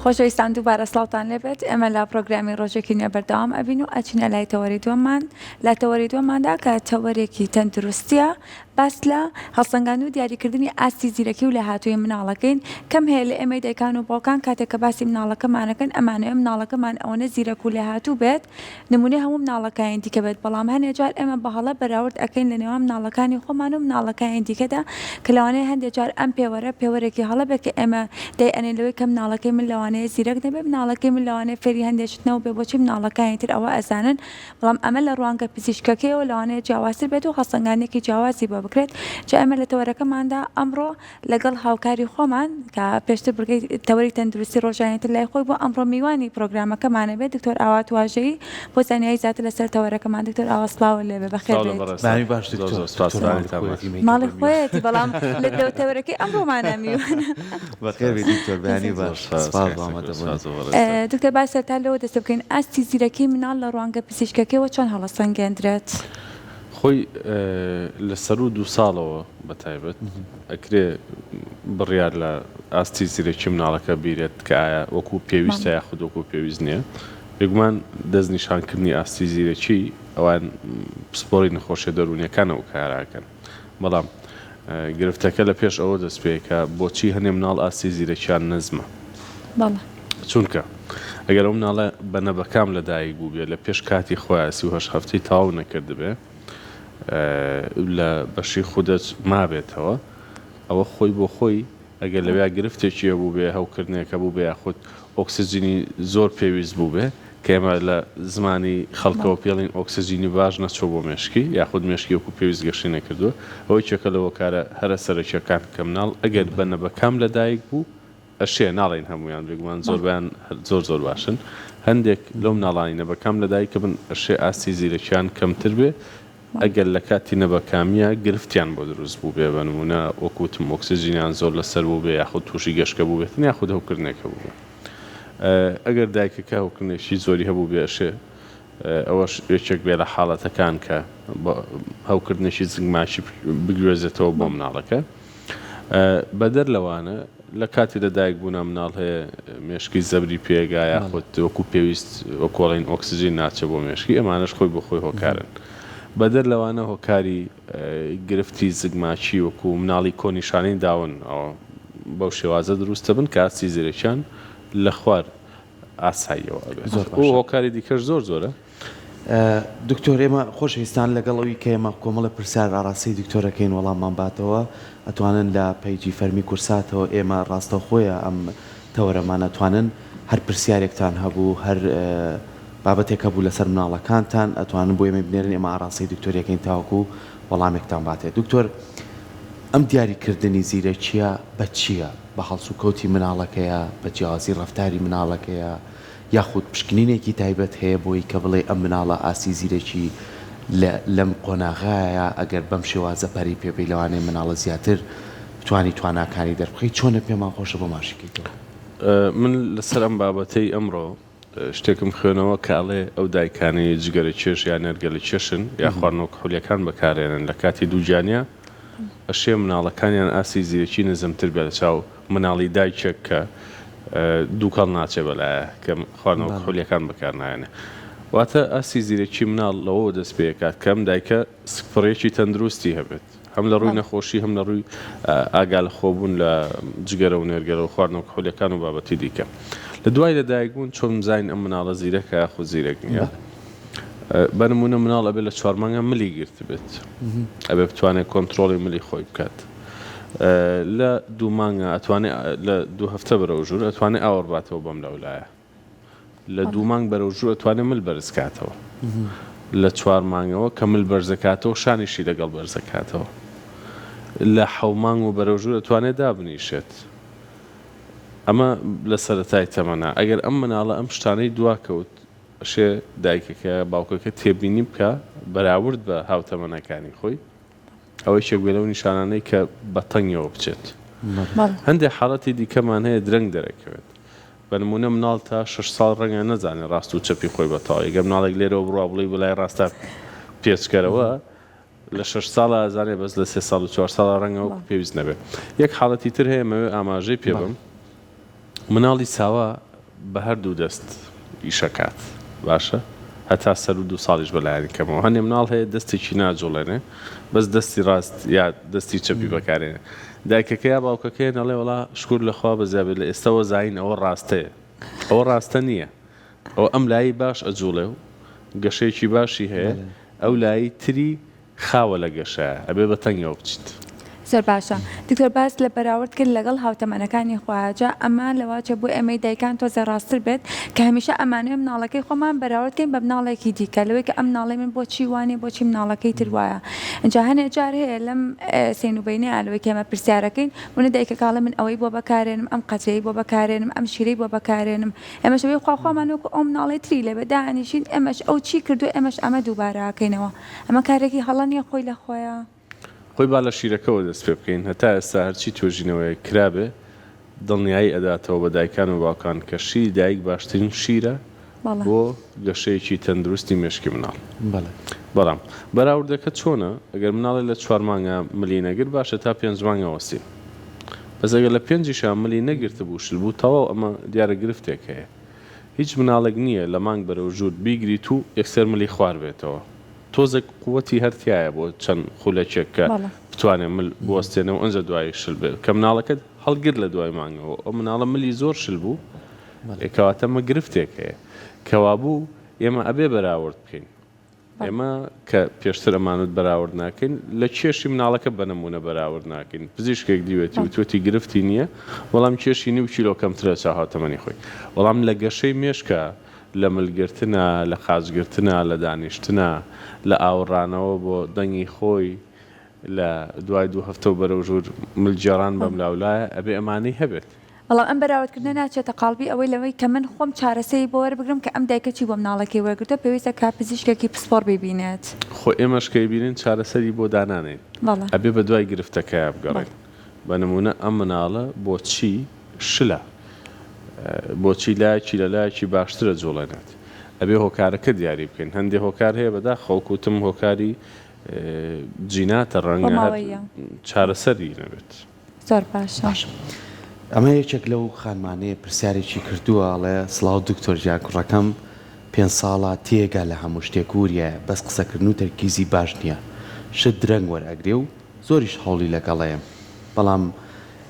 خۆشەویستان دووبارە سڵاوتان لێبێت ئێمە لە پرۆگرامی ڕۆژێکی نوێ بەردەوام ئەبین و ئەچینە لای تەوەری دووەممان لە تەوەری دووەماندا کە تەوەرێکی تەندروستیە باس لە هەڵسەنگاندن و دیاریکردنی ئاستی زیرەکی و لێهاتوویی مناڵەکەین، کەم هەیە لە ئێمەی دایکان و باوکان کاتێک کە باسی مناڵەکەمانەکەن ئەمانەوێ مناڵەکەمان ئەوەنە زیرەک و لێهاتوو بێت نمونەی هەموو مناڵەکانی دیکە بێت بەڵام هەنێ جار ئێمە بە هەڵە بەراورد ئەکەین لە نێوان مناڵەکانی خۆمان و مناڵەکانی دیکەدا کە لەوانەیە هەندێ جار ئەم پێوەرە پێوەرێکی هەڵە بێت کە ئێمە دای ئەنێین لەوەی کە مناڵەکەی من لەوانەیە زیرەک نەبێت مناڵەکەی من لەوانەیە فێری هەندێ شت نەبووبێ بۆچی مناڵەکانی تر ئەوە ئەزانن بەڵام ئەمە لە ڕوانگە پزیشکەکەیەوە لەوانەیە جیاوازتر بێت و هەڵسەنگاندنێکی جیاوازی بۆ بکرێت، جا ئێمە لە تەوەرەکەماندا ئەمڕۆ لەگەڵ هاوکاری خۆمان کە پێشتر بڕگەی تەوەری تەندروستی ڕۆژانی تر لای خۆی بوو ئەمڕۆ میوانی پرۆگرامەکەمانە بێت دکتۆر ئاوات واژەیی بۆ زانیاری زیاتر لەسەر تەوەرەکەمان دکتۆر ئاوات سڵاوت لێبێ بەخێر سڵاو لە بێیت. بەڕێزتان. بەیانی باش زۆر دکتۆر زۆر سپاس دکتۆر ماڵی بەیانیتان باش. خۆیەتی ماڵی مەیکەی بە میوان. خۆیەتی بەڵام لە تەوەرەکەی ئەمڕۆمانە میوانە. بەخێر سپاس. بێی دکتۆر بەیانی زۆر باش سپاس سپاس کاک بۆ سەرکەوت ئامادەبوونت. سپاس بۆ بەڕێزتان. دکتۆر با سەرەتا لەوە دەست پێ بکەین ئاستی زیرەکی مناڵ لە ڕوانگە پزیشکەکەیەوە چۆن هەڵەسەنگێندرێت؟ خۆی لە سەروو دوو ساڵەوە بە تایبەت ئەکرێ بڕیار لە ئاستی زیرەکی مناڵەکە بیرێت کە ئایا وەکوو پێویستە یاخود وەکوو پێویست نییە. بێگومان دەستنیشانکردنی ئاستی زیرەکی ئەوان پسپۆری نەخۆشیە دەروونیەکان ئەو کارە ئەکەن. بەڵام گرفتەکە لە پێش ئەوە دەست پێ کە بۆچی هەنێ مناڵ ئاستی زیرەکیان نزمە؟ بەڵێ. چونکە ئەگەر ئەو مناڵە بە نەبەکام لە دایک بووبێ لە پێش کاتی خۆیا 38 هەفتەی تەواو نەکردبێ لە بەشی خودەج مابێتەوە ئەوە خۆی بۆ خۆی ئەگەر لەویا گرفتێکی هەبووبێ، هەوکردنێک هەبووبێ یاخود ئۆکسجینی زۆر پێویست بووبێ، کە ئێمە لە زمانی خەڵکەوە پێڵین ئۆکسجینی باش نەچووە بۆ مێشکی یاخود مێشکی وەکو پێویست گەشەی نەکردووە، ئەوە یەکێکە لە هۆکارە هەرە سەرەکییەکان کە مناڵ ئەگەر بە نەبەکام لەدایک بوو، ئەشێ، ناڵێین هەموویان، بێگومان زۆربەیان زۆر زۆر باشن، هەندێک لەو مناڵانەی نەبەکام لەدایکەبن ئەشێ ئاستی زیرەکیان کەمتر بێ، ئەگەر لە کاتی نەبەکامییا گرفتیان بۆ دروست بووبێ، بە نموونە وەک وتم ئۆکسجینیان زۆر لەسەر بووبێ یاخود تووشی گەشکە بووبێتن یاخود هەوکردنێک هەبووبێ. ئەگەر دایکەکە هەوکردنێکی زۆری هەبووبێ ئەشێ ئەوەش یەکێک بێ لە حاڵەتەکان کە هەوکردنێکی زگماکی بگوێزێتەوە بۆ مناڵەکە. بەدەر لەوانە لە کاتی لە دایک بوونا مناڵ هەیە مێشکی زەبری پێگا یاخود وەکو پێویست وەکۆڵین ئۆکسجین ناچێ بۆ مێشکی ئەمانەش خۆی بۆ خۆی هۆکارن بەدەر لەوانە هۆکاری گرفتی زگماکی وەکو مناڵی کۆنیشانەی داون ئەوە بەو شێوازە دروستە بن کە ئاستی زیرەکیان لە خوار ئاساییەوە ئەبێت زۆر باشە. هۆکاری دیکەش زۆر زۆرە. دکتۆر ئێمە خۆشەویستان لەگەڵ ئەوی کە ئێمە کۆمەڵێ پرسیار ئاڕاستەی دکتۆرەکەین وەڵاممان باتەوە ئەتوانن لە پەیجی فەرمی کورساتەوە ئێمە ڕاستەوخۆیە ئەم تەوەرەمان ئەتوانن هەر پرسیارێکتان هەبوو هەر بابەتێک هەبوو لەسەر مناڵەکانتان ئەتوانن بۆ ئێمەی بنێرن ئێمە ئاڕاستەی دکتۆریەکەین تاوەکو وەڵامێکتان باتێ دکتۆر ئەم دیاریکردنی زیرەکیە بە چیە بە هەڵسوکەوتی مناڵەکەیە بە جیاوازی ڕەفتاری مناڵەکەیە یاخود پشکنینێکی تایبەت هەیە بۆی کە بڵێی ئەم مناڵە ئاستی زیرەکی لە لەم قۆناغایە ئەگەر بەم شێوازە پەرەی پێ بەی لەوانەیە مناڵە زیاتر بتوانی تواناکانی دەربخەی چۆنە پێمان خۆشە بۆمان شیکەیتەوە. من لەسەر ئەم بابەتەی ئەمڕۆ شتێکم خوێنەوە کە ئەڵێ ئەو دایکانەی جگەرە کێش یا نێرگەلە کێشن یا خواردنەوە کحولیەکان بەکارێنن لە کاتی دووگیانیا ئەشێ مناڵەکانیان ئاستی زیرەکی نزمتر بێ لە چاو مناڵی دایکێک کە دووکەڵ ناچێ بەلایە کە خواردنەوە کحولیەکان بەکار نایەنێ. واتە ئاستی زیرەکی مناڵ لەوەوە دەست پێکات کە ئەم دایکە سکپڕیەکی تەندروستی هەبێت هەم لە ڕووی نەخۆشی هەم لە ڕووی ئاگا لە خۆبوون لە جگەرە و نێرگەلە و خواردنەوە کحولیەکان و بابەتی دیکە. لە دوای لە دایک بوون چۆن بزانین ئەم مناڵە زیرەکە یاخود زیرەک نییە؟ بە نموونە مناڵ ئەبێ لە چوار مانگا ملی گرتبێت ئەبێ بتوانێت کۆنترۆڵی ملی خۆی بکات. لە دوو مانگا ئەتوانێ لە دوو هەفتە بەرەو ژوور ئەتوانێ ئاوڕ باتەوە بەم لەولایە لە دوو مانگ بەرەو ژوور ئەتوانێ مل بەرز کاتەوە لە چوار مانگەوە کە مل بەرزەکاتەوە شانیشی لەگەڵ بەرزەکاتەوە لە حەو مانگ و بەرەو ژوور ئەتوانێ دابنیشێت ئەمە لە سەرەتای تەمەنا ئەگەر ئەم مناڵە ئەم شتانەی دواکەوت ئەشێ دایکەکە باوکەکە تێبینی بکا بەراورد بە هاوتەمەنەکانی خۆی ئەوە یەکێک بێ لەو نیشانانەی کە بە تەنگیەوە بچێت. هەندێک حاڵەتی دیکەمان هەیە درەنگ دەرەکەوێت. بە نموونە مناڵ تا شەش ساڵ ڕەنگە نەزانێت ڕاست و چەپی خۆی بە تەواوی. گەر مناڵێک لێرەوە بڕوا بڵێی بە لای ڕاستا پێچکەرەوە لە شەش ساڵا ئەزانێ بەس لە سێ ساڵ و چوار ساڵا ڕەنگە وەکو پێویست نەبێ. یەک حاڵەتی تر هەیە مەوێ ئاماژەی پێ بەم. مناڵی ساوا بە هەردوو دەست ئیشەکات باشە هەتا سەرو دوو ساڵیش بەلایەنی کەمەوە هەنێ مناڵ هەیە دەستێکی ناجوڵێنێ بەس دەستی ڕاست یا دەستی چەپی بەکارێنێ دایکەکە یا باوکەکەی ئەڵێ وەڵا شکور لەخوا بەزیابێت لە ئێستەوە زین ئەوە ڕاستەیە ئەوە ڕاستە نییە ئەوە ئەم لایی باش ئەجوڵێ و گەشەیەکی باشی هەیە ئەو لایی تری خاوە لە گەشەیە ئەبێ بە تەنگەوە بچیت. زۆر باشە دکتۆر باست لە بەراورد کرد لەگەڵ هاوتەمەنەکانی خۆیا جا ئەمە لەواچێ بۆ ئێمەی دایکان تۆزێ ڕاستر بێت کە هەمیشە ئەمانەوێ مناڵەکەی خۆمان بەراورد کەین بە مناڵێکی دیکە لەوەی کە ئەم مناڵەی من بۆچی وانیە بۆچی مناڵەکەی تر وایە ئینجا هەنێ جار هەیە لەم سەین و بەینەیا لەوەی کە ئێمە پرسیارەکەین بۆنە دایکەکە ئەڵێ من ئەوەی بۆ بەکارێنم ئەم قەترەی بۆ بەکارێنم ئەم شیرەی بۆ بەکارێنم ئێمەش ئەوەی خوا خوامان وەکو ئەو مناڵەی تری لێبێ دائەنیشین ئێمەش ئەو چی کردووە ئێمەش ئەمە دووبارە ئەکەینەوە ئەمە کارێکی هەڵە نیە خۆی لە خۆیا. خۆی با لە شیرەکەوە دەست پێ بکەین هەتا ئێستا هەرچی توێژینەوەیەک کرابێ دڵنیایی ئەداتەوە بە دایکان و باوکان کە شیری دایک باشترین شیرە بۆ گەشەیەکی تەندروستی مێشکی مناڵ بەڵام بەراوردەکە چۆنە ئەگەر مناڵێ لە چوار مانگا ملی نەگرت باشە تا پێنج مانگ ئەوەستین بەس ئەگەر لە پێنجیشا ملی نەگرتبوو شل بوو تەواو ئەمە دیارە گرفتێک هەیە هیچ مناڵێک نییە لە مانگ بەرەو ژوور بیگریت و یەکسەر ملی خوار بێتەوە. تۆزێک قوتی هەر تیایە بۆ چەند خولەکێک کە بتوانێ مل بوەستێنێ و ئنجا دوایی شل بێت. کە مناڵەکەت هەڵگرت لە دوای مانگەوە ئەو مناڵە ملی زۆر شل بوو کەواتە ئەمە گرفتێک هەیە. کەوابوو ئێمە ئەبێ بەراورد بکەین. ئێمە کە پێشتر ئەمانوت بەراورد ناکەین، لە کێشی مناڵەکە بە نموونە بەراورد ناکەین. پزیشکێک دیوێتی وتوێتی گرفتی نییە، بەڵام کێشی نیو کیلۆ کەمترە لە چاو هاوتەمەنی خۆی. بەڵام لە گەشەی مێشکا، لە ملگرتنا، لە قاچگرتنا، لە دانیشتنا، لە ئاوڕانەوە بۆ دەنگی خۆی، لە دوای دوو هەفتە و بەرەو ژوور ملگێڕان بەملاولایە، ئەبێ ئەمانەی هەبێت. بەڵام ئەم بەراوردکردنە ناچێتە قاڵبی ئەوەی لەوەی کە من خۆم چارەسەری بۆ وەربگرم کە ئەم دایکە چی بۆ مناڵەکەی وەرگرتووە پێویستە کە پزیشکێکی پسپۆڕ بیبینێت. خۆ ئێمەش کە ئەیبینین چارەسەری بۆ دانانێین بەڵێ. ئەبێ بە دوای گرفتەکەیا بگەڕێین بەڵێ. بە نموونە ئەم مناڵە بۆچی شلە بۆچی لایەکی لە لایەکی باشترە جوڵێنێت ئەبێ هۆکارەکە دیاری بکەین هەندێ هۆکار هەیە بەداخەوە وەکو وتم هۆکاری جیناتە بۆ ڕەنگە هەر ماوەییە. چارەسەری نەبێت. زۆر باشە. باشە ئەمە یەکێک لەو خانمانەیە پرسیارێکی کردووە ئەڵێ سڵاو دکتۆر گیان کوڕەکەم پێنج ساڵە تێگا لە هەموو شتێک وریایە بەس قسەکردن و تەرکیزی باش نییە شت درەنگ وەرئەگرێ و زۆریش هەوڵی لەگەڵەیەم بەڵام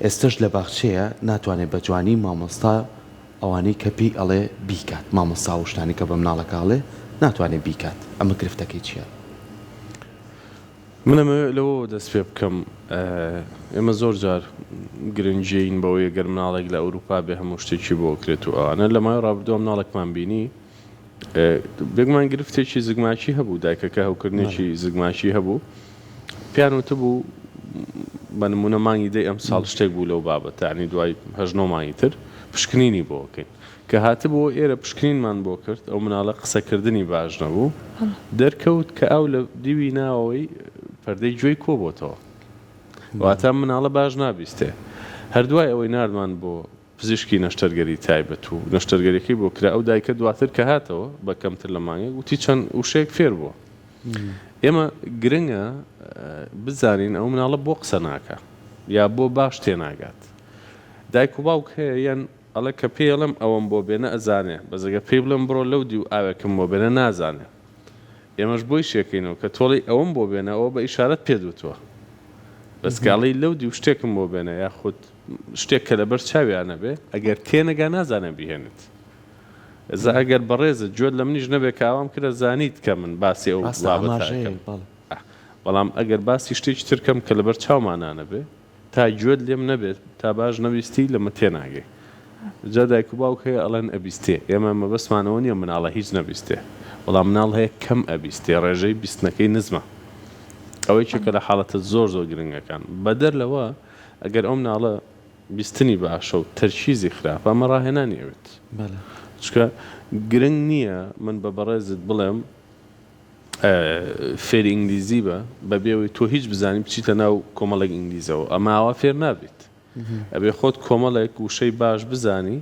ئێستەش لە باخچەیە ناتوانێ بە جوانی مامۆستا ئەوانەی کە پێی ئەڵێ بیکات مامۆستا ئەو شتانەی کە بە مناڵەکە ئەڵێ ناتوانێ بیکات ئەمە گرفتەکەی چییە؟ من ئەمەوێت لەوەوە دەست پێ بکەم، ئێمە زۆر جار گرنگیین بەوەی گەر مناڵێک لە ئەوروپا بێ هەموو شتێکی بۆ کرێت و ئەوانە، لە ماوەی ڕابردووە مناڵێکمان بینی بێگومان گرفتێکی زگماکی هەبوو، دایکەکە هەوکردنێکی زگماکی هەبوو، پێیان وتبوو بە نموونە مانگی دەی ئەمساڵ شتێک بوو لەو بابەتە، یانی دوای هەشت نۆ مانگی تر پشکنینی بۆ ئەکەین. کە هاتبووەوە ئێرە پشکنینمان بۆ کرد، ئەو مناڵە قسەکردنی باش نەبوو، دەرکەوت کە ئاو لە دیوی ناوەوەی پەردەی گوێی کۆبۆتەوە، واتە ئەم مناڵە باش نابیستێ. هەر دوای ئەوەی ناردمان بۆ پزیشکی نەشتەرگەری تایبەت و نەشتەرگەریەکەی بۆ کرا، ئەو دایکە دواتر کە هاتەوە بە کەمتر لە مانگێک وتی چەند وشەیەک فێر بووە. ئێمە گرنگە بزانین ئەو مناڵە بۆ قسە ناکا یا بۆ باش تێناگات. دایک و باوک هەیە یان ئەڵێ کە پێی ئەڵێم ئەوەم بۆ بێنە ئەزانێ بەس ئەگەر پێی بڵێم بڕۆ لەو دیو ئاوێکم بۆ بێنە نازانێ ئێمەش بۆی شێکەینەوە کە تۆ ئەڵێی ئەوەم بۆ بێنە ئەوە بە ئیشارەت پێت وتوە بەس کە ئەڵێی لەو دیو شتێکم بۆ بێنە یاخود شتێک کە لەبەر چاویا نەبێ ئەگەر تێنەگا نازانێ بیهێنێت ئێستا ئەگەر بەڕێزت گوێت لە منیش نەبێ کە ئاوام کرد ئەزانیت کە من باسی ئەو ڕاستە بابەتە ئاماژەیە ئەکەم بەڵێ. بەڵام ئەگەر باسی شتێکی تر کەم کە لەبەر چاومانا نەبێ تا گوێت لێم نەبێت تا باش نەبیستی لەمە تێناگەی جا دایک و باوک هەیە ئەڵێن ئەبیستێ ئێمە مەبەستمان ئەوە نیە مناڵە هیچ نەبیستێ بەڵام مناڵ هەیە کەم ئەبیستێ ڕێژەی بیستنەکەی نزمە ئەوە یەکێکە لە حاڵەتە زۆر زۆر گرنگەکان بەدەر لەوە ئەگەر ئەو مناڵە بیستنی باشە و تەرکیزی خراپە ئەمە ڕاهێنانی ئەوێت چونکە گرنگ نییە من بە بەڕێزت بڵێم فێری ئینگلیزی بە بەبێ ئەوەی تۆ هیچ بزانی بچیتە ناو کۆمەڵێک ئینگلیزەوە ئەمە ئاوا فێر نابیت ئەبێ خۆت کۆمەڵێک وشەی باش بزانی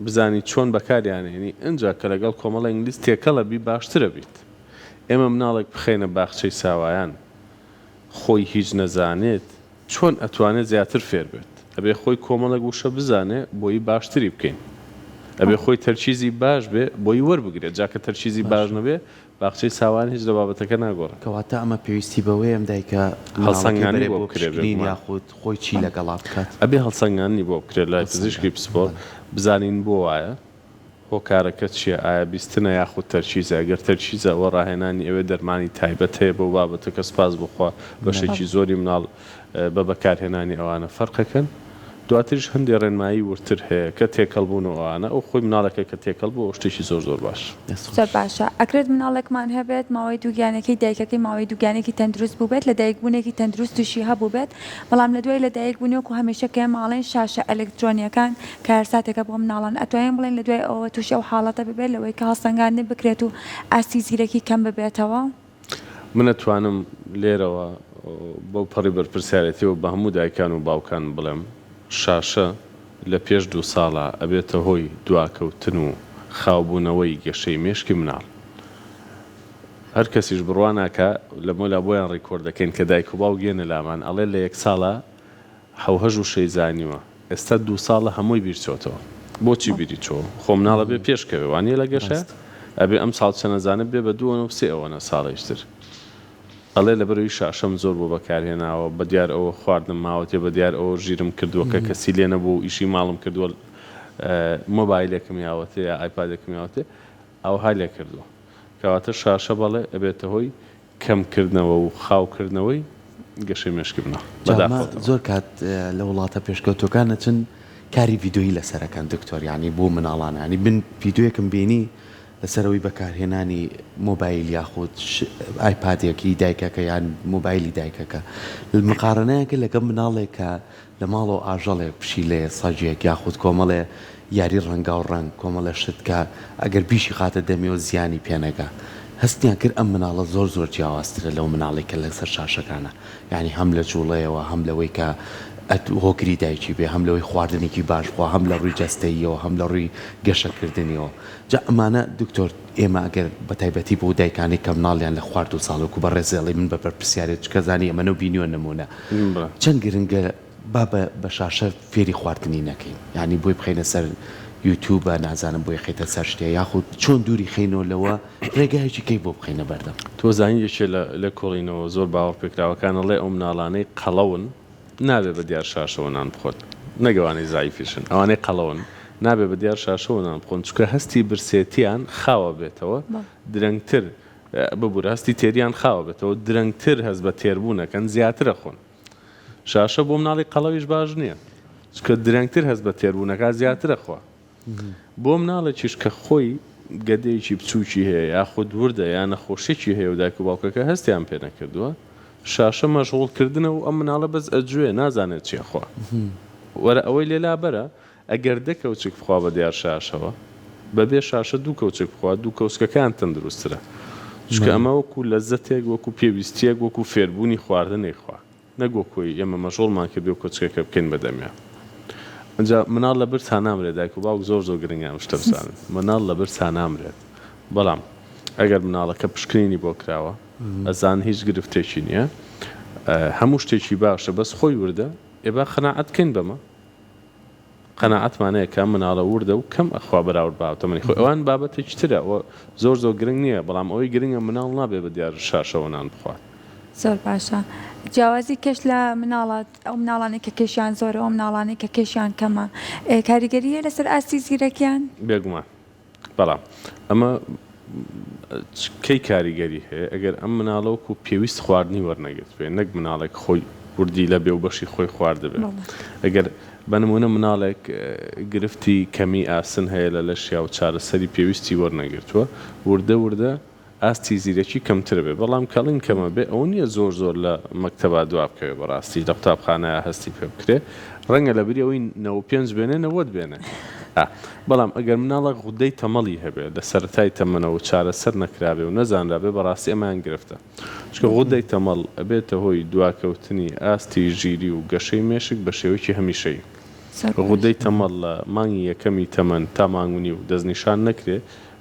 بزانی چۆن بەکاریانێنی ئینجا کە لەگەڵ کۆمەڵە ئینگلیز تێکەڵە بی باشترە بیت ئێمە مناڵێک بخەینە باخچەی ساوایان خۆی هیچ نەزانێت چۆن ئەتوانێت زیاتر فێر بێت؟ ئەبێ خۆی کۆمەڵێک وشە بزانێ بۆی باشتری بکەین. ئەبێ خۆی تەرکیزی باش بێ بۆی وەربگرێت جا کە تەرکیزی باش نەبێ باخچەی ساوایان هیچ لە بابەتەکە ناگۆڕێ. کەواتە ئەمە پێویستی بەوەیە ئەم دایکە مناڵەکەی هەڵسەنگاندنی بەرێ بۆ بۆ بکرێ پشکنین بێگومان. یاخود خۆی چی لەگەڵا بکات؟ ئەبێ هەڵسەنگاندنی بۆ بکرێت لای پزیشکی هەڵسەنگاندن پسپۆر بەڵێ. بزانین بۆ وایە. هۆکارەکە چیە ئایا بیستنە یاخود تەرکیزە ئەگەر تەرکیزە ئەوە ڕاهێنانی ئەوێ دەرمانی تایبەت هەیە بۆ بابەتەکە سوپاس بۆ خوا بەشێکی زۆری مناڵ بە بەکارهێنانی ئەوانە فەرقەکەن دواتریش هەندێ ڕێنمایی وردتر هەیە کە تێکەڵ بوون و ئەوانە ئەو خۆی مناڵێکە کە تێکەڵ بوو ئەو شتێکی زۆر زۆر باش. زۆر باشە ئەکرێت مناڵێکمان هەبێت ماوەی دووگیانەکەی دایکەکەی ماوەی دووگیانێکی تەندروست بووبێت لەدایکبوونێکی تەندروستیشی هەبووبێت بەڵام لە دوای لەدایک بوونی وەکو هەمیشە کە ئێمە ئەڵێین شاشە ئەلکترۆنیەکان کارەساتێکە بۆ مناڵان ئەتوانین بڵێین لە دوای ئەوەوە تووشی ئەو حاڵەتە ببێت لەوەی کە هەڵسەنگاندن بکرێت و ئاستی زیرەکی کەم ببێتەوە؟ من ئەتوانم لێرەوە بەو پەڕی بەرپرسیارێتیەوە بە هەموو دایکان و باوکان بڵێم شاشە لە پێش دوو ساڵا ئەبێتە هۆی دواکەوتن و خاوبوونەوەی گەشەی مێشکی مناڵ. هەر کەسیش بڕوا ناکا لەمەولا بۆیان ڕیکۆرد دەکەین کە دایک و باوک یەنە لامان ئەڵێ لە یەک ساڵا حەوهەش وشەی زانیوە ئێستا دوو ساڵە هەمووی بیر چۆتەوە بۆچی بیری چۆوە خۆ مناڵ ئەبێ پێش کەوێ وانیە لە گەشە ئەبێ ئەم ساڵ چەنە زانێ بێ بە دووەنە و سێ ئەوەنە ساڵێکی تر ئەڵێ لەبەرئەوی شاشەم زۆر بۆ بەکار هێناوە بە دیار ئەوە خواردنم ماوەتێ بە دیار ئەوە ژیرم کردووە کە کەسی لێ نەبوو و ئیشی ماڵم کردووە مۆبایلێکم یاوەتێ یا ئایپادێکم یاوەتێ ئەوها لێ کردووە. کەواتە شاشە بەڵێ ئەبێتە هۆی کەم کردنەوە و خاو کردنەوەی گەشەی مێشکی مناڵ. جا ئەمە بەداخەوە. زۆر کات لە وڵاتە پێشکەوتوەکان ئەچن کاری ڤیدۆیی لەسەر ئەکەن دکتۆر یانی بۆ مناڵان یانی من ڤیدۆیەکم بینی لەسەر ئەوەی بەکارهێنانی مۆبایل یاخود ئایپادێک هی دایکەکە یان مۆبایلی دایکەکە مقارەنەیان کرد لەگەڵ مناڵێک کە لە ماڵەوە ئاژەڵێک، پشیلەیە، سەگێک یاخود کۆمەڵێ یاری ڕەنگاو ڕەنگ، کۆمەڵێ شت کە ئەگەر بیشی خاتە دەمیەوە زیانی پێ نەگا. هەستیان کرد ئەم مناڵە زۆر زۆر جیاوازترە لەو مناڵەی کە لەسەر شاشەکانە. یانی هەم لە جوڵەیەوە، هەم لەوەی کە هۆگری دایکی بێ، هەم لەوەی خواردنێکی باش بخوا، هەم لە ڕووی جەستەییەوە، هەم لە ڕووی گەشەکردنیەوە. جا ئەمانە دکتۆر ئێمە ئەگەر بە تایبەتی بۆ دایکانەی کە مناڵیان لە خوار دوو ساڵ وەکو بەڕێزێ ئەڵێی من بە بەرپرسیارێت چونکە زانی ئەمەنەو بینیوە نمونە چەند گرنگە با بە بە شاشە فێری خواردنی نەکەین یانی بۆی بخەینە سەر یوتوبە نازانم بۆی خەیتە سەر شتێ یاخود چۆن دووری خەینەوە لەوە ڕێگایەکی کەی بۆ بخەینە بەردەم. تۆ زانی یەکێ لە لێکۆڵینەوە زۆر باوەڕپێکراوەکان ئەڵێ ئەو مناڵانەی قەڵەون نابێ بە دیار شاشەوە نان بخۆن نەک ئەوانەی زەعیفیشن ئەوانەی قەڵەون نابێ بە دیار شاشەوە نان بخۆن چونکە هەستی برسێتیان خاوە بێتەوە درەنگتر ببورە هەستی تێریان خاوە بێتەوە درەنگتر هەست بە تێربوون ئەکەن زیاتر ئەخۆن شاشە بۆ مناڵی قەڵەویش باش نییە چونکە درەنگتر هەست بە تێربوون ئەکات زیاتر ئەخوا بۆ مناڵێکیش کە خۆی گەدەیەکی بچووکی هەیە یاخود وردە یا نەخۆشیەکی هەیە و دایک و باوکەکە هەستیان پێ نەکردووە شاشە مەشغوڵ کردنە و ئەم مناڵە بەس ئەجوێ نازانێت چی ئەخوا وەرە ئەوەی لێ لابەرە ئەگەر دە کەوچک بخوا بە دیار شاشەوە بەبێ شاشە دوو کەوچک بخوا دوو کەوچکەکەیان تەندروستترە چونکە ئەمە وەکو لەزەتێک وەکو پێویستیەک وەکو فێربوونی خواردن ئەیخوا. نەک وەک خۆی ئێمە مەشغوڵمان کردووە کۆچکەکە بکەین بە دەمیا ئنجا مناڵ لە برسا نامرێت دایک و باوک زۆر زۆر گرنگە ئەم شتە بزانن مناڵ لە برسا نامرێت بەڵام ئەگەر مناڵەکە پشکنینی بۆ کراوە ئەزان هیچ گرفتێکی نییە هەموو شتێکی باشە بەس خۆی وردە ئێ با قەناعەت بکەین بەمە قەناعەتمان هەیە کە ئەم مناڵە وردە و کەم ئەخوا بەراورد بە هاوتەمەنی خۆی ئەوان بابەتێکی ترە و زۆر زۆر گرنگ نییە بەڵام ئەوەی گرنگە مناڵ نابێ بە دیار شاشەوە نان بخوات. زۆر باشە جیاوازی کێش لە مناڵە ئەو مناڵانەی کە کێشیان زۆرە ئەو مناڵانەی کە کێشیان کەمە کاریگەری هەیە لەسەر ئاستی زیرەکیان؟ بێگومان بەڵام ئەمە کەی کاریگەری هەیە ئەگەر ئەم مناڵە وەکو پێویست خواردنی وەرنەگرتبێ نەک مناڵێک خۆی وردیلە بێ و بەشی خۆی خواردبێ ئەگەر بە نمونە مناڵێک گرفتی کەمی ئاسن هەیە لە لەشیا و چارەسەری پێویستی وەرنەگرتووە وردە وردە ئاستی زیرەکی کەمتر بێ بەڵام کەڵین کەمە بێ ئەوە نیە زۆر زۆر لە مەکتەبا دوا بکەوێ بەڕاستی لە قوتابخانەیا هەستی پێ بکرێ ڕەنگە لەبری ئەوەی 95 بێنێ 90 بێنێ ئا بەڵام ئەگەر مناڵە غودەی تەمەڵی هەبێ لە سەرەتای تەمەنەوە چارەسەر نەکرابێ و نەزانرابێ بەڕاستی ئەمەیان گرفتە چونکە غودەی تەمەڵ ئەبێتە هۆی دواکەوتنی ئاستی ژیری و گەشەی مێشک بە شێوەیەکی هەمیشەیی غودەی تەمەڵ لە مانگی یەکەمی تەمەن تا مانگ و نیو دەستنیشان نەکرێ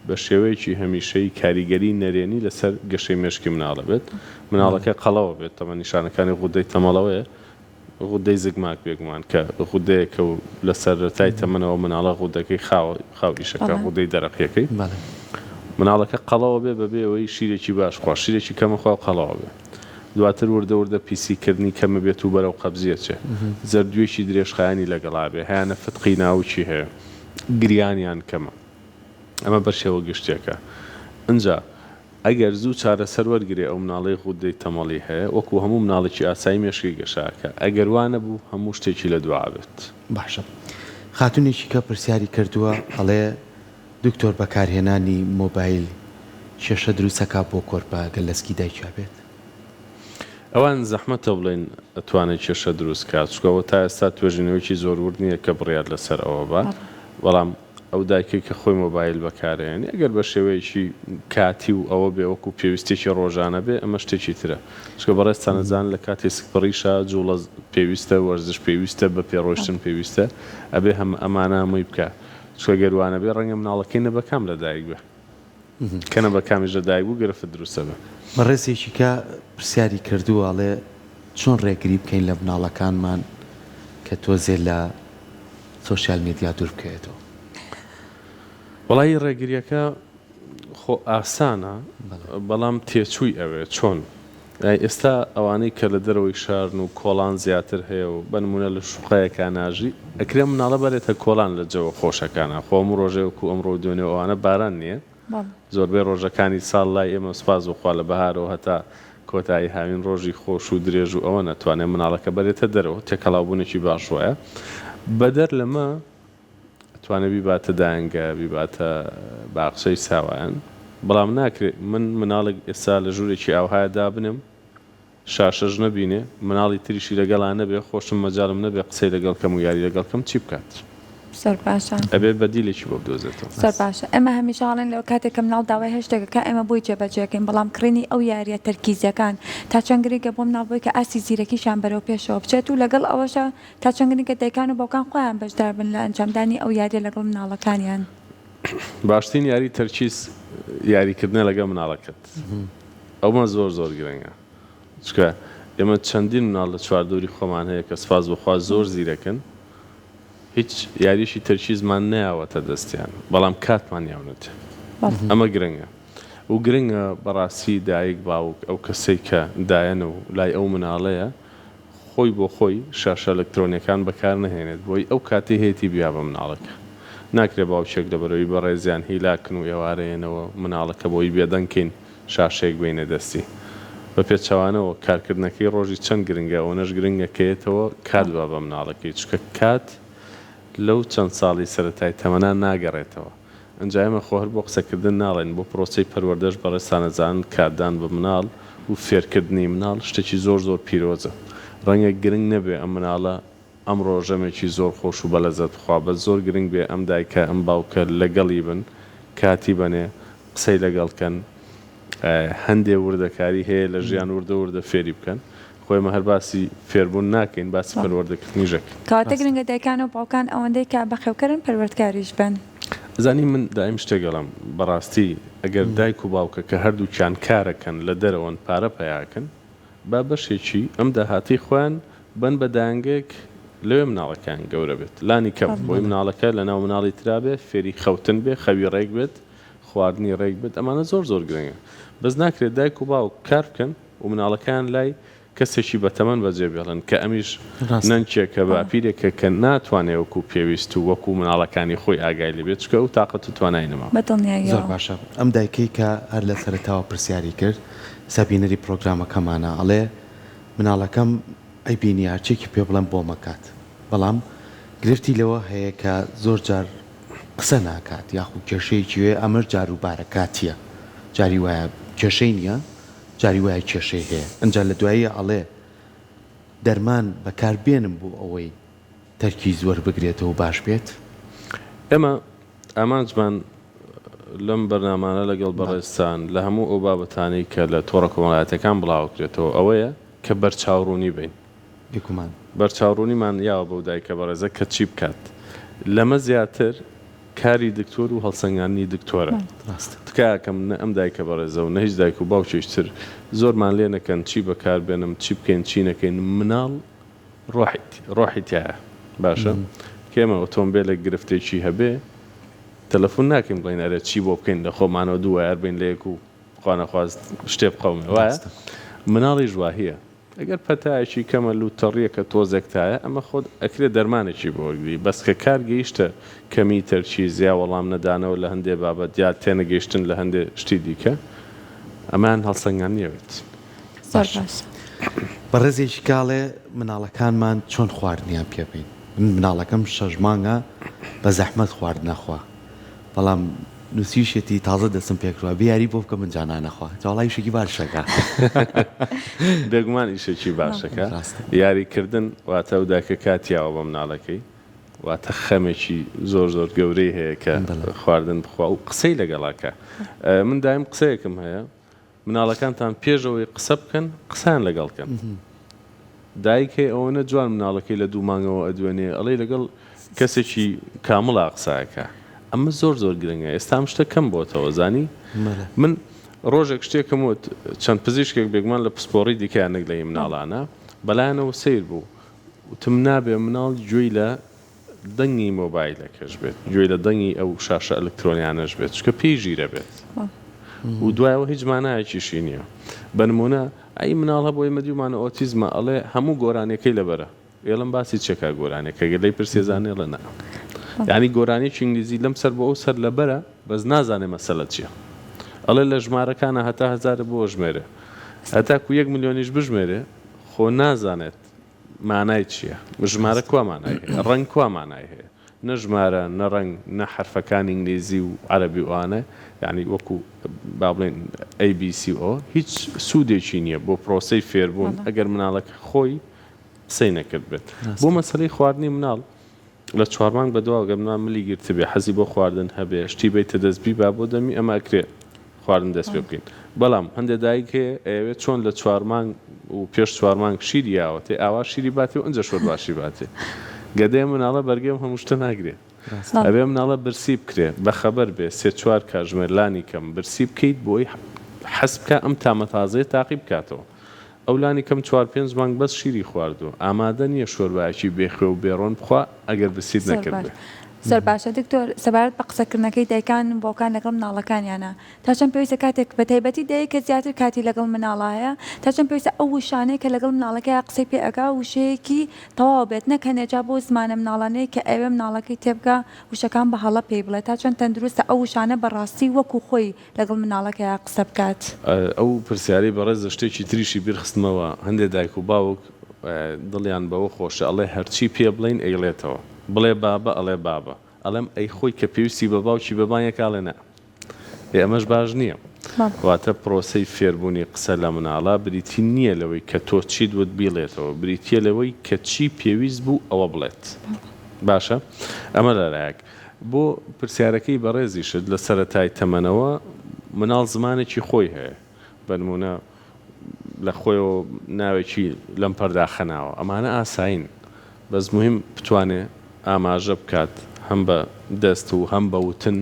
بە شێوەیەکی هەمیشەیی کاریگەری نەرێنی لەسەر گەشەی مێشکی مناڵ ئەبێت، مناڵەکە قەڵەو ئەبێت، تەمەن نیشانەکانی غودەی تەمەڵەوەیە. غودەی زگماک بێگومان کە غودەیەکە و لە سەرەتای تەمەنەوە مناڵە غودەکەی خاوە خاو ئیشەکە غودەی دەرەقیەکەی مناڵەکە قەڵەوە بێ بەبێ ئەوەی شیرێکی باش خوا شیرێکی کەمە خوا و قەڵەوە بێ دواتر وردە وردە پیسی کردنی کەمە بێت و بەرەو قەبزیە چێ زەردوویەکی درێژخایەنی لەگەڵا بێ هەیانە فتقی ناوکی هەیە گریانیان کەمە ئەمە بەشێوە گشتیەکە ئنجا ئەگەر زوو چارەسەر وەرگرێ ئەو مناڵەی غودەی تەمەڵی هەیە وەکو هەموو مناڵێکی ئاسایی مێشکی گەشە ئەکا ئەگەر وا نەبوو هەموو شتێکی لە دوا ئەبێت. باشە خاتونێکی کە پرسیاری کردووە ئەڵێ دکتۆر بەکارهێنانی مۆبایل کێشە دروست ئەکا بۆ کۆرپە گەر لەسکی دایکیا بێت؟ ئەوان زەحمەتە بڵێین ئەتوانێ کێشە دروست کا چونکە ئەوە تا ئێستا توێژینەوەیەکی زۆر ورد نیە کە بڕیار لەسەر ئەوە با بەڵام ئەو دایکەی کە خۆی مۆبایل بەکارئەیەنێ ئەگەر بە شێوەیەکی کاتی و ئەوە بێ وەکو پێویستیەکی ڕۆژانە بێ ئەمە شتێکی ترە چونکە بەڕێزتان ئەزانن لە کاتی سکپڕیشا جوڵە پێویستە وەرزش پێویستە بە پێ ڕۆیشتن پێویستە ئەبێ هەم ئەمانە هەمووی بکا چونکە گەر وانەبێ ڕەنگە مناڵەکەی نە بەکام لەدایک بێ کە نە بەکامیش لەدایک بوو گرفت دروست ئەبێ. بەڕێزێکی کە پرسیاری کردووە ئەڵێ چۆن ڕێگری بکەین لە مناڵەکانمان کە تۆزێ لە سۆشیال میدیا دوور بکەوێتەوە؟ وەڵایی ڕێگریەکە خۆ ئاسانە بەڵام تێچووی ئەوێ چۆن؟ یانی ئێستا ئەوانەی کە لە دەرەوەی شارن و کۆڵان زیاتر هەیە و بە نموونە لە شوقەیەکا ناژی ئەکرێ مناڵە بەرێتە کۆڵان لە جەوە خۆشەکانا خۆ هەموو ڕۆژێ وەکوو ئەمڕۆ و دوێنێ و ئەوانە باران نییە زۆربەی ڕۆژەکانی ساڵ لای ئێمە سوپاس بۆ خوا لە بەهارەوە هەتا کۆتایی هاوین ڕۆژی خۆش و درێژ و ئەوە نەتوانێ مناڵەکە بەرێتە دەرەوە تێکەڵاوبوونێکی باش وایە بەدەر لەمە ئەتوانێ بیباتە دایەنگە بیباتە باخچەی ساوایان بەڵام ناکرێ من مناڵێک ئێستا لە ژوورێکی ئاوهایە دابنێم شاشەش نەبینێ مناڵی تریشی لەگەڵا نەبێ خۆشم مەجالم نەبێ قسەی لەگەڵ کەم و یاری لەگەڵ کەم چی بکات؟ زۆر باشە. ئەبێ بەدیلێکی بۆ بدۆزێتەوە. زۆر باشە ئێمە هەمیشە ئەڵێن لە کاتێک کە مناڵ داوای هەر شتێک ئەکا ئێمە بۆی جێبەجێ ئەکەین بەڵام کڕینی ئەو یاریە تەرکیزیەکان تا چەند گرنگە بۆ مناڵ بۆی کە ئاستی زیرەکیشیان بەرەو پێشەوە بچێت و لەگەڵ ئەوەشا تا چەند گرنگە دایکان و باوکان خۆیان بەشدار بن لە ئەنجامدانی ئەو یاریە لەگەڵ مناڵەکانیان. باشترین یاری تەرکیز یاریکردنە لەگەڵ مناڵەکەت ئەومە زۆر زۆر گرنگە چونکە ئێمە چەندین مناڵ لە چواردەوری خۆمان هەیە کە سوپاس بۆ خوا زۆر زیرەکن هیچ یاریەکی تەرکیزمان نەیاوەتە دەستیان بەڵام کاتمان یاونەتێ ئەمە گرنگە و گرنگە بەڕاستی دایک باوک ئەو کەسەی کە دایەنە و لای ئەو مناڵەیە خۆی بۆ خۆی شاشە ئەلکترۆنیەکان بەکار نەهێنێت بۆی ئەو کاتەی هەیەتی بیا بە مناڵەکە ناکرێ باوکێک لەبەرەوەی بەڕێزیان هیلاکن و ئێوارە یەنەوە مناڵەکە بۆی بێدەنگ کەین شاشەیەک بەینە دەستی بە پێچەوانەوە کارکردنەکەی ڕۆژی چەند گرنگە ئەوەنەش گرنگە کە یەتەوە کات با بە مناڵەکەی چونکە کات لەو چەند ساڵی سەرەتای تەمەنا ناگەڕێتەوە ئنجا ئێمە خۆ هەر بۆ قسەکردن ناڵێین بۆ پرۆسەی پەروەردەش بەڕێزتان ئەزانن کاتدان بە مناڵ و فێرکردنی مناڵ شتێکی زۆر زۆر پیرۆزە ڕەنگە گرنگ نەبێ ئەم مناڵە ئەمڕۆ ژەمێکی زۆر خۆش و بەلەزەت بخوا بەس زۆر گرنگ بێ ئەم دایکە ئەم باوکە لەگەڵی بن کاتی بەنێ قسەی لەگەڵ کەن هەندێ وردەکاری هەیە لە ژیان وردە وردە فێری بکەن خۆ ئێمە هەر باسی فێربوون ناکەین باسی پەروەردەکردنیش ئەکەین. کەواتە گرنگە دایکان و باوکان ئەوەندەی کە بەخێوکەرن پەروەردکاریش بن. ئەزانی من دایم شتێک ئەڵێم بەڕاستی ئەگەر دایک و باوکەکە هەردووکیان کارەکەن لە دەرەوەن پارە پەیاکەن با بەشێکی ئەم داهاتەی خۆیان بەن بە دایەنگەیەک لەوێ مناڵەکەیان گەورە بێت لانی کەم بۆی مناڵەکە لەناو مناڵی ترا بێ فێری خەوتن بێ خەوی ڕێک بێت خواردنی ڕێک بێت ئەمانە زۆر زۆر گرنگە بەس ناکرێت دایک و باوک کار بکەن و مناڵەکەیان لای کەسێکی بەتەمەن بەجێ بێڵن کە ئەمیش نەنکێکە باپیرێکە کە ناتوانێ وەکو پێویست و وەکو مناڵەکانی خۆی ئاگای لێ بێت چونکە ئەو تاقەت و توانای نەماوە. بە دڵنیاییەوە. زۆر باشە ئەم دایکەی کە هەر لە سەرەتاوە پرسیاری کرد ئێستا بینەری پرۆگرامەکەمانە ئەڵێ مناڵەکەم ئەیبینی هەرچیەکی پێ بڵێم بۆم ئەکات بەڵام گرفتی لەوە هەیە کە زۆر جار قسە ناکات یاخو کێشەیەکی هەیە ئەمەش جاروبارە کاتیە جاری وایە کێشەی نیە جاری وایە کێشەی هەیە ئنجا لە دواییا ئەڵێ دەرمان بەکار بێنم بۆ ئەوەی تەرکیز وەربگرێتەوە و باش بێت؟ ئێمە ئامانجمان لەم بەرنامانە لەگەڵ بەڕێزتان لە هەموو ئەو بابەتانەی کە لە تۆڕە کۆمەڵایەتیەکان بڵاوەکرێتەوە ئەوەیە کە بەرچاوڕوونی بین. بێگومان. بەرچاوڕوونیمان یاوە بەو دایکە بەڕێزە کە چی بکات. لەمە زیاتر کاری دکتۆر و هەڵسەنگاندنی دکتۆرە. ڕاستە. تکایەکەم نە ئەم دایکە بەڕێزە و نە هیچ دایک و باوکێکی تر زۆرمان لێ نەکەن چی بەکار بێنم چی بکەین چی نەکەین مناڵ. ڕۆحی ڕۆحی تیایە باشە کە ئێمە ئۆتۆمبێلێک گرفتێکی هەبێ تەلەفون ناکەین بڵێین ئەرێ چی بۆ بکەین لە خۆمانەوە دوو وایەر بین لە یەک و خوانەخواست شتێ بقەومێ وایە مناڵیش واهیە ئەگەر پەتایەکی کەمە لوت تەڕیەکە تۆزێک تایە ئەمە خۆت ئەکرێ دەرمانێکی بۆ وەرگری بەس کە کار گەیشتە کەمی تەرکیز یا وەڵام نەدانەوە لە هەندێ بابەت یا تێنەگەیشتن لە هەندێ شتی دیکە ئەمەیان هەڵسەنگاندنی ئەوێت. زۆر باشە باشە. بەڕێزێکی کاڵێ مناڵەکانمان چۆن خواردنیان پێ بەین من مناڵەکەم شەش مانگە بە زەحمەت خواردن ئەخوا بەڵام نوسیوشیەتی تازە دەستم پێکردوە بێ یاری بۆ بکە من جا نانەخوا جا وەڵا ئیشێکی باشەکە. بێگومان ئیشێکی باشەکە ڕاستە. یاری کردن واتە ئەو دایکە کاتی یاوە بە مناڵەکەی واتە خەمێکی زۆر زۆر گەورەی هەیە کە بەڵێ. خواردن بخوا و قسەی لەگەڵا کە من دایم قسەیەکم هەیە مناڵەکانتان پێش ئەوەی قسە بکەن قسەیان لەگەڵ کەن دایک هەیە ئەوەنە جوان مناڵەکەی لە دوو مانگەوە ئەدوێنێ ئەڵێی لەگەڵ کەسێکی کامڵا قسە ئەکا ئەمە زۆر زۆر گرنگە ئێستا ئەم شتە کەم بۆتەوە زانی من ڕۆژێک شتێکم وت چەند پزیشکێک بێگومان لە پسپۆڕی دیکەیان نەک لە هی مناڵانە بەلایانەوە سەیر بوو وتم نابێ مناڵ گوێی لە دەنگی مۆبایلەکەش بێت گوێی لە دەنگی ئەو شاشە ئەلکترۆنیانەش بێت چونکە پێی ژیرە بێت و دوایەوە هیچ مانایەکیشی نییە بە نمونە ئەی مناڵ هەبوو ئێمە دیومانە ئۆتیزمە ئەڵێ هەموو گۆرانیەکەی لەبەرە ئێڵم باسی چێکا گۆرانیەکە گەر لێی پرسی ئەزانێ ئەڵێ نا یانی گۆرانیەکی ئینگلیزی لەم سەر بۆ ئەو سەر لەبەرە بەس نازانێ مەسەلە چیە ئەڵێ لە ژمارەکانە هەتا هەزارە بۆ ژمێرێ هەتاکو یەک ملیۆنیش بژمێرێ خۆ نازانێت مانای چیە؟ ژمارە کوا مانای هەیە؟ ڕەنگ کوا مانای هەیە؟ نە ژمارە، نە ڕەنگ، نە حەرفەکانی ئینگلیزی و عەرەبی و ئەوانە، یانی وەکو با بڵێین ئەی بی سی و ئەوە، هیچ سوودێکی نییە بۆ پرۆسەی فێربوون ئەگەر مناڵەکە خۆی قسەی نەکردبێت. بۆ مەسەلەی خواردنی مناڵ، لە چوارمانگ بەدواوە گەر مناڵ ملی گرتبێ حەزی بۆ خواردن هەبێ شتی بەیتە دەست بیبا بۆ دەمی ئەمە ئەکرێ خواردن دەست پێ بکەین بەڵام هەندێ دایک هەیە ئەیەوێت چۆن لە چوارمانگ و پێش چوارمانگ شیری یاوەتێ ئاوا شیری باتێ و ئنجا شۆرباشی باتێ گەدەی ئەم مناڵە بەرگەی ئەم هەموو شتە ناگرێ ئەبێ ئەم مناڵە برسی بکرێ بەخەبەر بێ سێ چوار کاژمێر لانی کەم برسی بکەیت بۆی حەز بکا ئەم تامە تازەیە تاقی بکاتەوە ئەو لانی کەم چوار پێنج مانگ بەس شیری خواردووە ئامادە نییە شۆربایەکی بێ خوێ و بێ ڕۆن بخوا ئەگەر برسیت زۆر باش نەکردبێ. زۆر باشە دکتۆر سەبارەت بە قسەکردنەکەی دایکان و باوکان لەگەڵ مناڵەکانیانا تا چەند پێویستە کاتێک بە تایبەتی دایک کە زیاتر کاتی لەگەڵ مناڵا هەیە تا چەند پێویستە ئەو وشانەی کە لەگەڵ مناڵەکەیا قسەی پێ ئەکا وشەیەکی تەواو بێت نەک هەنێ جا بەو زمانە مناڵانەی کە ئەوێ مناڵەکەی تێبگا وشەکان بە هەڵە پێی بڵێ تا چەند تەندروستە ئەو وشانە بە ڕاستی وەکو خۆی لەگەڵ مناڵەکەیا قسە بکات. ئەو پرسیارەی بەڕێزت شتێکی تریشی بیر خستمەوە، هەندێ دایک و باوک دڵیان بەوە خۆشە ئەڵێ هەرچی پێ بڵێین ئەیڵێتەوە، بڵێ بابە ئەڵێ بابە، ئەڵێم ئەی خۆی کە پێویستی بە باوکی بە بانگێکە ئەڵێ نا. ئێ ئەمەش باش نییە. واتە پرۆسەی فێربوونی قسە لە مناڵا بریتی نییە لەوەی کە تۆ چیت وت بیڵێتەوە، بریتییە لەوەی کە چی پێویست بوو ئەوە بڵێت. باشە ئەمە لەلایەک. بۆ پرسیارەکەی بەڕێزیشت لە سەرەتای تەمەنەوە مناڵ زمانێکی خۆی هەیە بە نموونە لە خۆیەوە ناوێکی لەم پەرداخە ناوە ئەمانە ئاسایین بەس موهیم بتوانێ ئاماژە بکات هەم بە دەست و هەم بە وتن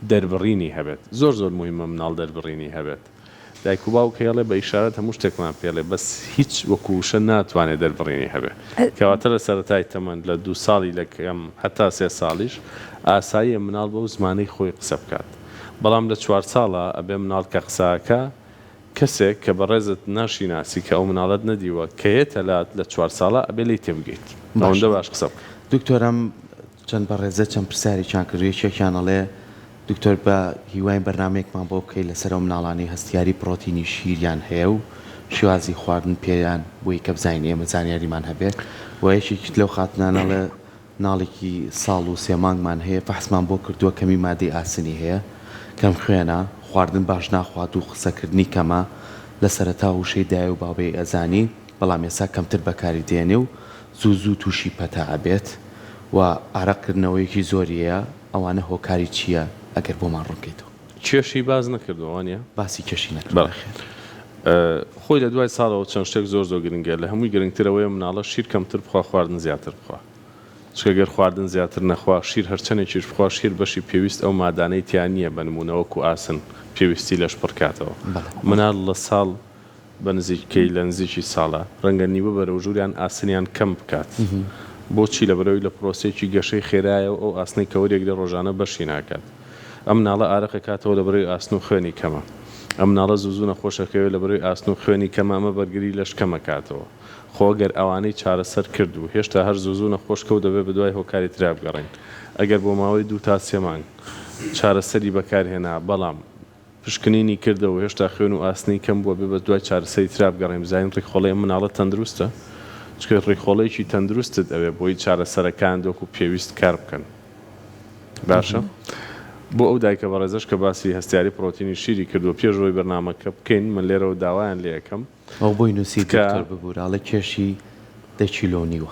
دەربڕینی هەبێت زۆر زۆر موهیمە مناڵ دەربڕینی هەبێت. دایک و باوک هەیەڵێ بە ئیشارەت هەموو شتێکمان پێڵێ بەس هیچ وەکو وشە ناتوانێ دەربڕینی هەبێ کەواتە لە سەرەتای تەمەن لە دوو ساڵی لە کەم هەتا سێ ساڵیش ئاساییە مناڵ بەو زمانەی خۆی قسە بکات بەڵام لە چوار ساڵا ئەبێ مناڵ کە قسە ئەکا کەسێک کە بەڕێزت ناشیناسی کە ئەو مناڵەت نەدیوە کە یەتە لات لە چوار ساڵا ئەبێ لێی تێبگەیت ئەوەندە باشە باش قسە بکا. دکتۆر ئەم چەند بەڕێزە چەند پرسیارێکیان کردووە یەکێکیان ئەڵێ دکتۆر بە هیواین بەرنامەیەکمان بۆ بکەی لەسەر ئەو مناڵانەی هەستیاری پڕۆتینی شیریان هەیە و شێوازی خواردن پێیان بۆی کە بزانین ئێمە زانیاریمان هەبێ و یەکێکی لەو خاتنانە ئەڵێ مناڵێکی ساڵ و سێ مانگمان هەیە فەحسمان بۆ کردووە کەمی مادەی ئاسنی هەیە کەم خوێنە خواردن باش ناخوات و قسەکردنی کەمە لە سەرەتا وشەی دایە و بابەی ئەزانی بەڵام ئێستا کەمتر بەکاری دێنێ و زوو زوو تووشی پەتا ئەبێت و ئارەق کردنەوەیەکی زۆری هەیە ئەوانە هۆکاری چیە ئەگەر بۆمان ڕوون کەیتەوە. کێشی باس نەکردوە وانیە؟ باسی کێشی نەکردوە بەڵێ نەخێر. خۆی لە دوای ساڵەوە چەند شتێک زۆر زۆر گرنگە لە هەمووی گرنگتر ئەوەیە مناڵە شیر کەمتر بخوا خواردن زیاتر بخوا چونکە گەر خواردن زیاتر نەخوا شیر هەرچەنێکیش بخوا شیر بەشی پێویست ئەو مادانەی تیا نیە بە نمونە وەکو ئاسن پێویستی لەش پڕکاتەوە بەڵێ. مناڵ لە ساڵ. بە نزیکەی لە نزیکی ساڵە ڕەنگە نیوە بەرەو ژووریان ئاسنیان کەم بکات بۆچی لەبەرئەوەی لە پرۆسەیەکی گەشەی خێرایە و ئەو ئاسنەی کە وەریەگرێ ڕۆژانە بەشی ناکات ئەم مناڵە ئارەق ئەکاتەوە لەبەرئەوەی ئاسن و خوێنی کەمە ئەم مناڵە زوو زوو نەخۆش ئەکەوێ لەبەرئەوەی ئاسن و خوێنی کەمە ئەمە بەرگری لەش کەم ئەکاتەوە خۆ گەر ئەوانەی چارەسەر کرد و هێشتا هەر زوو زوو نەخۆش کەوت دەبێ بەدوای هۆکاری ترا بگەڕێین ئەگەر بۆ ماوەی دوو تا سێ مانگ چارەسەری بەکار هێنا بەڵام پشکنینی کردەوە و هێشتا خوێن و ئاسنی کەم بووە بێ بە دوای چارەسەری ترا بگەڕێین بزانین ڕیخۆڵەی ئەم مناڵە تەندروستە چونکە ڕیخۆڵەیەکی تەندروستت ئەوێ بۆی چارەسەرەکانت وەکو پێویست کار بکەن باشە بۆ ئەو دایکە بەڕێزەش کە باسی هەستیاری پڕۆتینی شیری کردووە پێش ئەوەی بەرنامەکە بکەین من لێرەوە داوایان لێ ئەکەم ئەو بۆی نوسی تکا. دکتۆر ببورە ئەڵێ کێشی دە کیلۆ نیوە.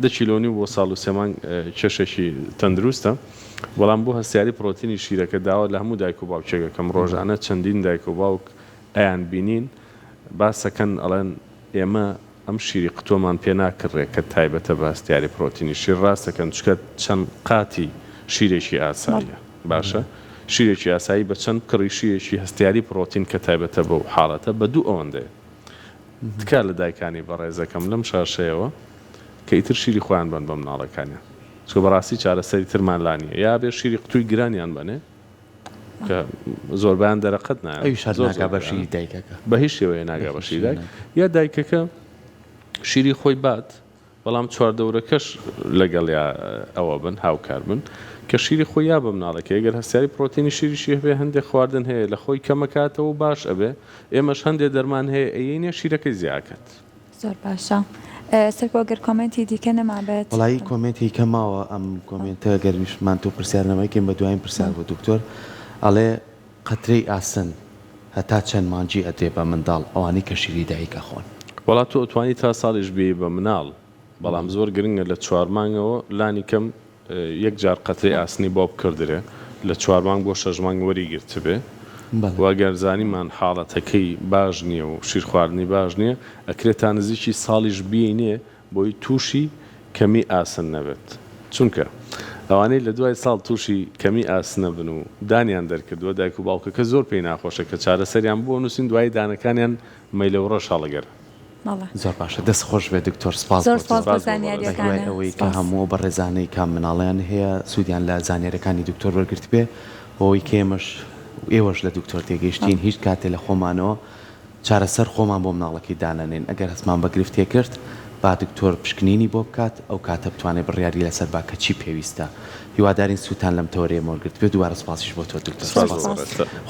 دە کیلۆ نیو بۆ ساڵ و سێ مانگ کێشێکی تەندروستە بەڵام بۆ هەستیاری پڕۆتینی شیرەکە داوا لە هەموو دایک و باوکێک ئەکەم ڕۆژانە چەندین دایک و باوک ئەیان بینین باسەکەن ئەڵێن ئێمە ئەم شیری قتوەمان پێ ناکڕێ کە تایبەتە بە هەستیاری پڕۆتینی شیر ڕاستەکەن چونکە چەند قاتی شیرێکی ئاساییە باشە شیرێکی ئاسایی بە چەند بکڕی شیرێکی هەستیاری پڕۆتین کە تایبەتە بەو حاڵەتە بە دوو ئەوەندەیە تکا لە دایکانی بەڕێزەکەم لەم شاشەیەوە کە ئیتر شیری خۆیان بەن بە مناڵەکانیان چونکە بەڕاستی چارەسەری ترمان لا نیە یا بێ شیری قوتوی گرانیان بەنێ کە زۆربەیان دەرەقەت نایەن ئەویش هەر زۆر ناگا زۆر بە گرانە شیری دایکەکە. بە هیچ شێوەیە ناگا بە بە هیچ شیری شێوەیە دایک ناگا. یا دایکەکە شیری خۆی بات بەڵام چواردەورەکەش لەگەڵیا ئەوە بن هاوکار بن کە شیری خۆی یا بە مناڵەکەی ئەگەر هەستیاری پڕۆتینی شیریشی هەبێ هەندێ خواردن هەیە لە خۆی کەمەکاتەوە و باش ئەبێ ئێمەش هەندێ دەرمان هەیە ئەیەینێ شیرەکەی زیاکات. زۆر باشە سەرکۆ گەر کۆمێنتی دیکە نەمابێت. وەڵایی کۆمێنتی کە ماوە ئەم کۆمێنتە گەر ویستمان تۆ پرسیار نەمای کەین بە دواین پرسیار بۆ دکتۆر ئەڵێ قەترەی ئاسن هەتا چەند مانگی ئەدرێ بە منداڵ ئەوانەی کە شیری دایک ئەخۆن؟ وەڵا تۆ ئەتوانی تا ساڵیش بێی بە مناڵ بەڵام زۆر گرنگە لە چوار مانگەوە لانی کەم یەک جار قەترەی ئاسنی بۆ بکڕدرێ لە چوار مانگ بۆ شەش مانگ وەری گرتبێ بەڵێ. وە گەر زانیمان حاڵەتەکەی باش نیە و شیر خواردنی باش نیە ئەکرێ تا نزیکی ساڵیش بیەینێ بۆی توشی کەمی ئاسن نەبێت چونکە ئەوانەی لە دوای ساڵ توشی کەمی ئاسنەبن و دانیان دەرکردوە دایک و باوکەکە زۆر پێی ناخۆشە کە چارەسەریان بۆ نوسین دوایی دانەکانیان مەیلەو ڕەش هەڵەگەرن. بەڵێ. زۆر باشە دەست خۆش بێت دکتۆر سپاس زۆر بۆ سپاس تۆ بۆ سپاس بۆ بەڕێزت. بەهیوای زانیاریەکانت ئەوەی کە سپاس. هەموو ئەو بەڕێزانەی کە مناڵیان هەیە سوودیان لە زانیاریەکانی دکتۆر وەرگرتبێ و ئەوەی کە ئێمەش ئێوەش لە دکتۆر تێگەیشتین هیچ کاتێ لە خۆمانەوە چارەسەر خۆمان بۆ مناڵەکەی دانەنێین ئەگەر هەستمان بە گرفتێ کرد با دکتۆر پشکنینی بۆ بکات ئەو کاتە بتوانێ بڕیاری لەسەر با کە چی پێویستە هیوادارین سوودتان لەم تەوەرەیەمە وەرگرتبێ دووبارە سوپاسیش بۆ تۆ دکتۆر سپاس زۆر بۆ سپاس. سپاس. بەڕێزت.